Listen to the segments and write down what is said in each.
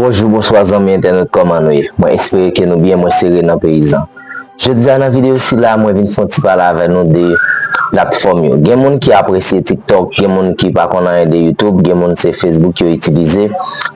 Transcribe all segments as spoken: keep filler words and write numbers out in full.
Bonjou, bonswa zanmi entènèt, kòman nou ye? Mwen espere ke nou byen, mwen se Renan Peyizan. Jodi a nan videyo sila, mwen vin fè yon ti pale avè nou de platfòm yo. Gen moun ki apresye TikTok, gen moun ki pa konn anyen de YouTube, gen moun se Facebook yo itilize.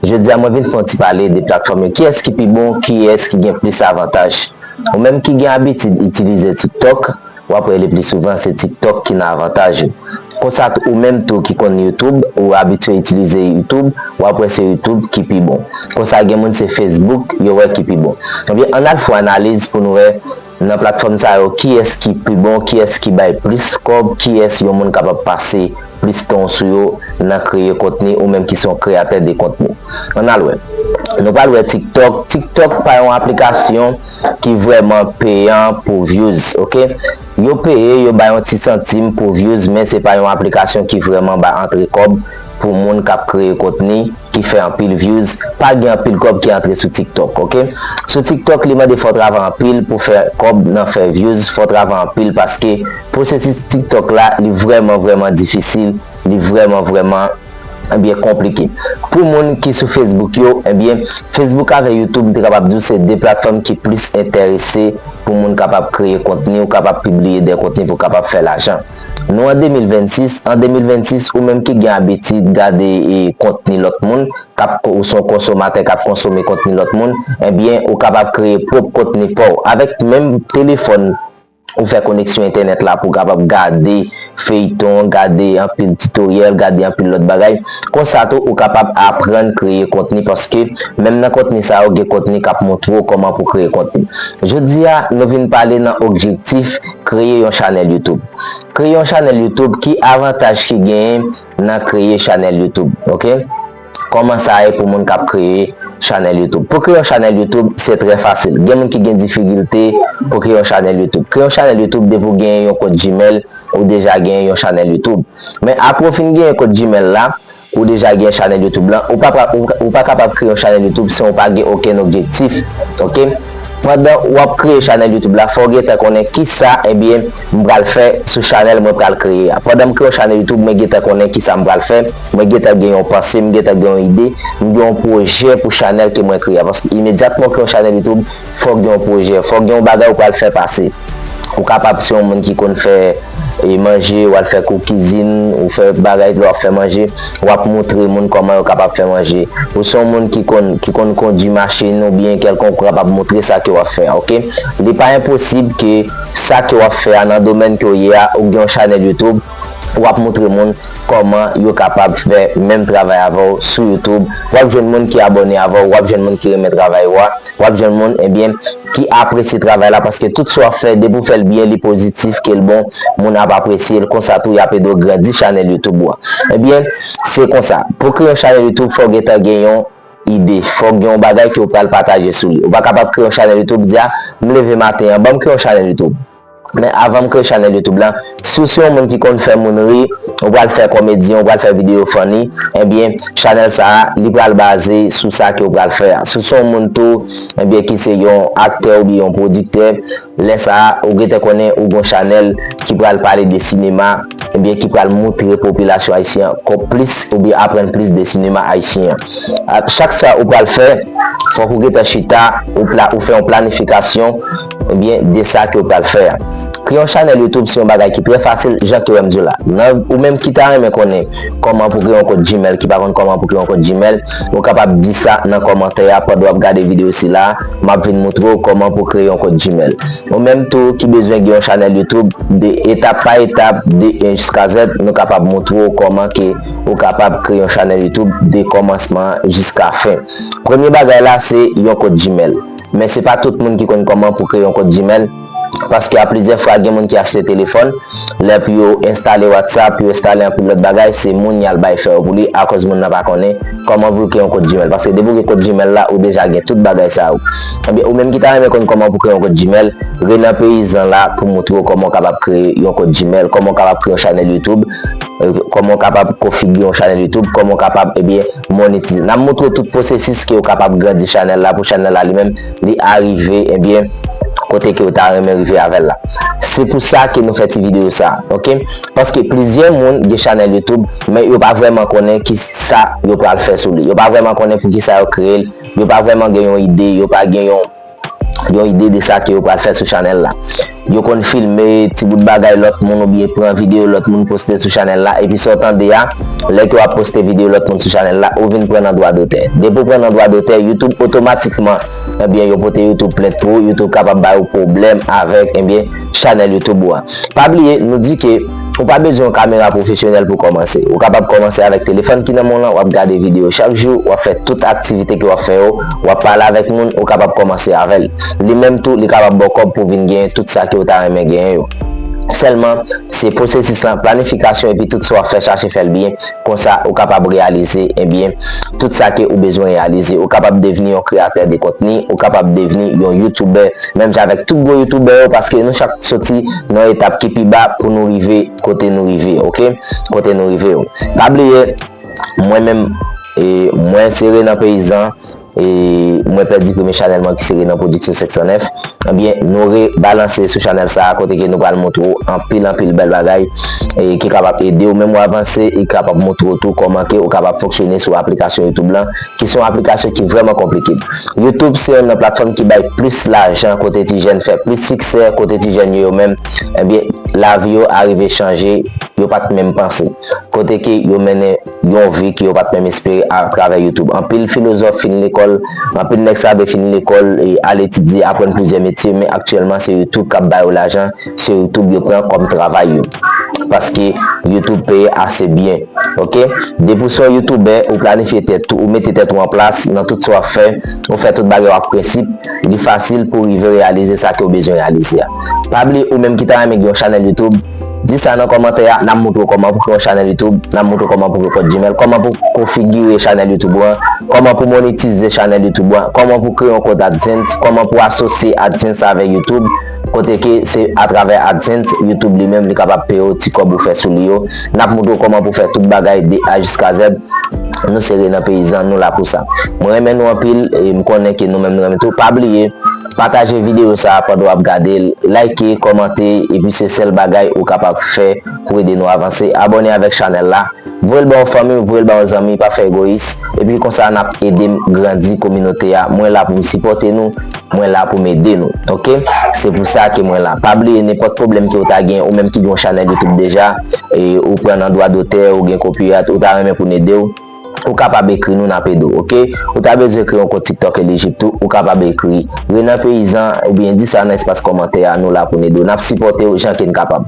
Jodi a, mwen vin fè yon ti pale de platfòm yo. Kiyès ki pi bon, kiyès ki gen plis avantaj? Ou menm ki gen abitid itilize TikTok, w ap wè le pli souvan se TikTok ki nan avantaj ou. Konsa tou, ou menm tou ki konn YouTube, ou abitye itilize YouTube, w ap wè se YouTube ki pi bon. Konsa gen moun se Facebook yo wè ki pi bon. Ebyen, ann al fè analiz pou nou wè nan platfòm sa yo kiyès ki pi bon, kiyès ki bay plis kòb, kiyès yon moun kapab pase plis tan sou yo nan kreye kontni ou menm ki se yon kreyatè de kontni. Ann al wè. Nou pral wè TikTok. TikTok pa yon aplikasyon ki vrèman peyan pou views, oke? Yo peye, yo bay yon ti santim pou views, men se pa yon aplikasyon ki vrèman bay antre kòb pou moun k ap kreye kontni, ki fè anpil views. Pa gen anpil kòb ki antre sou TikTok, oke? Sou TikTok, li mande fò w travay anpil pou fè kòb nan fè views, fò w travay anpil paske pwosesis TikTok la, li vrèman, vrèman difisil, li vrèman, vrèman ebyen, konplike. Pou moun ki sou Facebook yo, ebyen, Facebook avè YouTube, m te kapab di w se de platfòm ki plis enterese pou moun kapab kreye kontni, ou kapab pibliye de kontni pou kapab fè lajan. Nou an de mil vennsis, an de mil vennsis, ou menm ki gen abitid gade e, kontni lòt moun, k ap, ou se yon konsomatè k ap konsome kontni lòt moun, ebyen, ou kapab kreye pwòp kontni pa w. Avèk menm telefòn ou fè koneksyon entènèt la pou w kapab gade feyton, gade anpil titoryèl, gade anpil lòt bagay. Konsa tou, ou kapab aprann kreye kontni paske menm nan kontni sa yo, gen kontni k ap montre w kòman pou kreye kontni. Jodi a, nou vin pale nan objektif kreye yon chanèl YouTube. Kreye yon chanèl YouTube, ki avantaj ki genyen nan kreye chanèl YouTube, oke? Kòman sa ye pou moun k ap kreye chanèl YouTube? Pou kreye yon chanèl YouTube, se trè fasil. Gen moun ki gen difikilte pou kreye yon chanèl YouTube. Kreye yon chanèl YouTube, depi w genyen yon kont Gmail, ou deja genyen yon chanèl YouTube. Men apre w fin genyen kont Gmail la, ou deja gen chanèl YouTube lan, ou pa, ou, ou pa kapab kreye yon chanèl YouTube san w pa gen okenn objektif, oke? Pandan w ap kreye chanèl YouTube la, fò w gentan konnen kisa, ebyen, m pral fè sou chanèl mwen pral kreye a. Pandan m kreye yon chanèl YouTube, mwen gentan konnen kisa m pral fè, mwen gentan gen yon panse, m gentan gen yon ide, m gen yon pwojè pou chanèl ke mwen kreye a. Paske imedyatman w kreye yon chanèl YouTube, fò w gen yon pwojè, fò w gen yon bagay ou pral fè pase. Ou kapab se yon moun ki konn fè e manje, w al fè kou kizin, ou fè bagay lè w ap fè manje, w ap montre moun kòman yo kapab fè manje. Ou se yon moun ki konn, ki konn kondui machin oubyen kèlkonk, ou kapab montre sa ke w ap fè a, oke? Li pa enposib ke sa ke w ap fè a nan domèn ke w ye a, ou gen yon chanèl YouTube, w ap montre moun kòman yo kapab fè menm travay avè w sou YouTube. W ap jwenn moun ki abòne avè w, w ap jwenn moun ki renmen travay ou a. W ap jwenn moun, ebyen, ki apresye travay la, paske tout sa w ap fè, depi w fè l byen, li pozitif, ke l bon, moun ap apresye l, konsa tou, y ap ede w grandi chanèl YouTube ou an. Ebyen, se konsa. Pou w kreye yon chanèl YouTube, fò w gentan gen yon ide, fò w gen yon bagay ke w pral pataje sou li. Ou pa kapab kreye yon chanèl YouTube, di, a, m leve maten an, ban m kreye yon chanèl YouTube. Men avan m kreye chanèl YouTube lan, si w se yon moun ki konn fè moun ri, ou pral fè kòmedyen, ou pral fè videyo funny, ebyen, chanèl sa a, li pral baze sou sa ke w pral fè a. Si w se yon moun tou, ebyen, ki se yon aktè oubyen yon pwodiktè, lè sa a, ou gentan konnen ou gon chanèl ki pral pale de sinema, ebyen, ki pral montre popilasyon ayisyen an kò plis oubyen aprann plis de sinema ayisyen an. A, chak sa ou pral fè, fòk ou gentan chita, ou pla-, ou fè yon planifikasyon, ebyen, de sa ke w pral fè a. Kreye yon chanèl YouTube se yon bagay ki trè fasil, jan ke w wè m di w la. Nan, ou menm ki ta renmen konnen kòman pou kreye yon kont Gmail, ki pa konn kòman pou kreye yon kont Gmail, ou kapab di sa nan kòmantè a pandan w ap gade videyo sila, m ap vin montre w kòman pou kreye yon kont Gmail. Ou menm tou ki bezwen gen yon chanèl YouTube, de etap pa etap, de A jiska Z, nou kapab montre w kòman ke ou kapab kreye yon chanèl YouTube de kòmansman jiska fen. Premye bagay la, se yon kont Gmail. Men se pa tout moun ki konn kòman pou kreye yon kont Gmail, paske a plizyè fwa gen moun ki achte telefòn, lè pou yo enstale WhatsApp, yo enstale anpil lòt bagay, se moun y al bay fè yo pou li, akòz moun nan pa konnen kòman pou l kreye yon kont Gmail. Paske depi w gen kont Gmail la, ou deja gen tout bagay sa yo. Ebyen, ou menm ki ta renmen konn kòman pou kreye yon kont Gmail, Renan Peyizan la pou montre w kòman w kapab kreye yon kont Gmail, kòman w kapab kreye yon chanèl YouTube, e, kòman w kapab konfigire yon chanèl YouTube, kòman w kapab, ebyen, monetize. N ap montre w tout pwosesis ke w kapab grandi chanèl la, pou chanèl la li menm, li arive, ebyen, kote ke w ta renmen rive avè l la. Se pou sa ke nou fè ti videyo sa, oke? Paske plizyè moun gen chanèl YouTube, men yo pa vrèman konnen ki sa yo pral fè sou li. Yo pa vrèman konnen pou ki sa yo kreye l, yo pa vrèman gen yon ide, yo pa gen yon yon ide de sa ke yo pral fè sou chanèl la. Yo konn filme ti bout bagay lòt moun oubyen pran videyo lòt moun poste sou chanèl la, epi sa w tande a, lè ke w ap poste videyo lòt moun sou chanèl la, ou vin pran nan dwa dotè. Depi w pran nan dwa dotè, YouTube otomatikman, ebyen, yo pote YouTube plent pou ou, YouTube kapab ba yo pwoblèm avèk, ebyen, chanèl YouTube ou a. Pa bliye, nou di ke ou pa bezwen yon kamera pwofesyonèl pou kòmanse. Ou kapab kòmanse avèk telefòn ki nan men w lan, w ap gade videyo chak jou, w ap fè tout aktivite ke w ap fè yo, w ap pale avèk moun, ou kapab kòmanse avè l. Li menm tou, li kapab ba w kòb pou w vin genyen tout sa ke w ta renmen genyen yo. Sèlman, se pwosesis lan, planifikasyon epi tout sa w ap fè, chache fè l byen. Konsa, ou kapab reyalize, ebyen, tout sa ke ou bezwen reyalize. Ou kapab devni yon kreyatè de kontni, ou kapab devni yon youtubè, menm jan avèk tout gwo youtubè yo, paske nou chak soti nan yon etap ki pi ba pou nou rive kote nou rive, oke? Kote nou rive yo. Pa bliye, mwen menm, e, mwen se Renan Peyizan, e mwen pèdi premye chanèl mwen ki se Renan Production senk san nèf. Ebyen, nou rebalanse sou chanèl sa a, kote ke nou pral montre w anpil, anpil bèl bagay, e ki kapab ede w menm w avanse, e kapab montre w tou kòman ke ou kapab fonksyone sou aplikasyon YouTube lan, ki se yon aplikasyon ki vrèman konplike. YouTube se youn nan platfòm ki bay plis lajan, kote ti jèn fè plis siksè, kote ti jèn yo, yo menm, ebyen, lavi yo arive chanje, yo pa t menm panse. Kote ke yo mennen yon vi ke yo pa t menm espere atravè YouTube. Anpil filozòf fin lekòl, anpil nèg save fin lekòl e al etidye, aprann plizyè metye, men aktyèlman se YouTube k ap ba yo lajan, se YouTube yo pran kòm travay yo. Paske YouTube peye ase byen, oke? Depi w se yon youtubè, ou planifye tèt ou, ou mete tèt ou an plas nan tout sa w ap fè, ou fè tout bagay w ak prensip, li fasil pou w rive reyalize sa ke w bezwen reyalize a. Pa bliye, ou menm ki ta renmen gen yon chanèl YouTube, di sa nan kòmantè a, n ap montre w kòman pou kreye yon chanèl YouTube, n ap montre w kòman pou kreye kont Gmail, kòman pou konfigire chanèl YouTube ou an, kòman pou monetize chanèl YouTube ou an, kòman pou kreye yon kont AdSense, kòman pou asosye AdSense avèk YouTube, kote ke se atravè AdSense, YouTube li menm li kapab peye w ti kòb ou fè sou li yo. N ap montre w kòman pou fè tout bagay de A jiska Z. Nou se Renan Peyizan, nou la pou sa. Mwen renmen nou anpil, e m konnen ke nou menm nou renmen tou. Pa bliye, pataje videyo sa a pandan w ap gade l, like, kòmante, epi se sèl bagay ou kapab fè pou ede nou avanse. Abòne avèk chanèl la, voye l ba yon fanmi w, voye l ba yon zanmi, pa fè egoyis, epi konsa n ap ede m grandi kominote a. Mwen la pou m sipòte nou, mwen la pou m ede nou, oke? Se pou sa ke mwen la. Pa bliye, nenpòt pwoblèm ke w ta gen, ou menm ki gen yon chanèl YouTube deja, e ou pran nan dwa dotè, ou gen copyright, ou ta renmen pou n ede w, ou kapab ekri nou, n ap ede w, oke? Ou ta bezwen kreye yon kont TikTok elijib tou, ou kapab ekri Renan Peyizan, oubyen di sa nan espas kòmantè a, nou la pou n ede w. N ap sipòte w jan ke n kapab.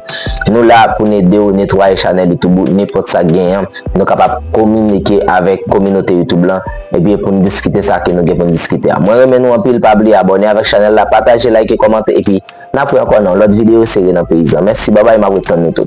Nou la pou n ede w netwaye chanèl YouTube ou, nenpòt sa k genyen, nou kapab kominike avèk kominote YouTube lan, epi pou n diskite sa ke nou gen pou n diskite a. Mwen renmen nou anpil, pa bliye abòne avèk chanèl la, pataje, like, kòmante, epi n ap wè ankò nan lòt videyo, se Renan Peyizan. Mèsi, babay, m ap ret tann nou tout.